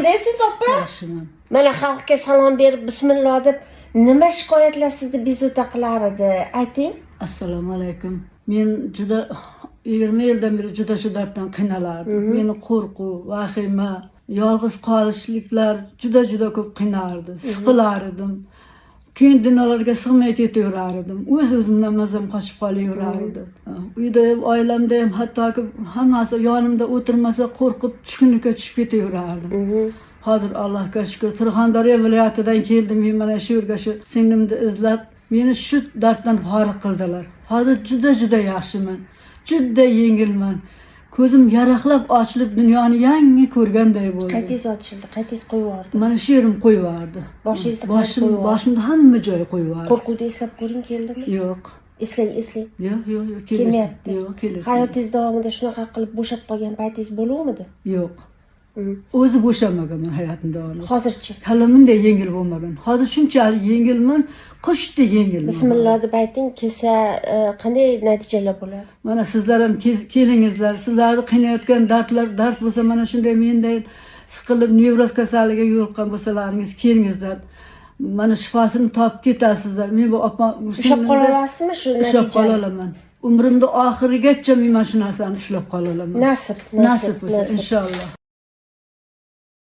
Qandaysiz, opa? Yaxshiman. Mana xalqqa salom berib, bismillah deb, nima shikoyatlar sizni bezovta qilar edi, ayting. Assalomu alaykum. Men juda 20 yildan beri juda shu darddan qiynalardim. Meni qo'rquv, vahima, yolg'iz qolishliklar juda juda ko'p qiynardi. Siqilar edim. Keyin dunyolarga sig'may ketaverar edim. O'z o'zimdan mazam qochib qolaverar edi. Uyda ham, oilamda ham, hattoki hammasi yonimda o'tirmasa, qo'rqib, tushkunlikka tushib ketaverardim. Hozir, Allohga shukur, Surxondaryo viloyatidan keldim men mana shu yerga, shu singlimni izlab. Meni shu darddan forig' qildilar. Hozir juda juda yaxshiman, juda yengilman. Ko'zim yaraqlab ochilib, dunyoni yangi ko'rganday bo'ldi. Qaytingiz ochildi, qaytingiz qo'yib yubordi? Mana shu yerim qo'yib yubordi. Boshingizni Boshim qo'yib yubordi. Boshimda hamma joyi qo'yib yubordi. Qo'rquvni eslab ko'ring, keldimi? Yo'q. Eslang, eslang. Yo'q, Kelmayapti. Yo'q, kelmayapti. Hayotingiz davomida shunaqa qilib bo'shab qolgan paytingiz bo'luvmidi? Yo'q. O'zi bo'shamaganman hayotim davomida. Hozirchi? Hali bunday yengil bo'lmagan. Hozir shunchalik yengilman, qushdek yengilman. Bismillah deb ayting, kelsa qanday natijalar bo'ladi? Mana sizlar ham kelingizlar. Sizlarni qiynayotgan dardlar, dard bo'lsa, mana shunday menday siqilib, nevroz kasaliga yo'liqqan bo'lsalaringiz, kelingizlar. Mana shifosini topib ketasizlar. Men bu opa Ushlab qola olasizmi shu Ushlab natijani? qola olaman. Umrimni oxirigacha men mana shu narsani ushlab qola olaman. Nasib. Nasib Nasib. bo'lsa, Nasib. inshaalloh.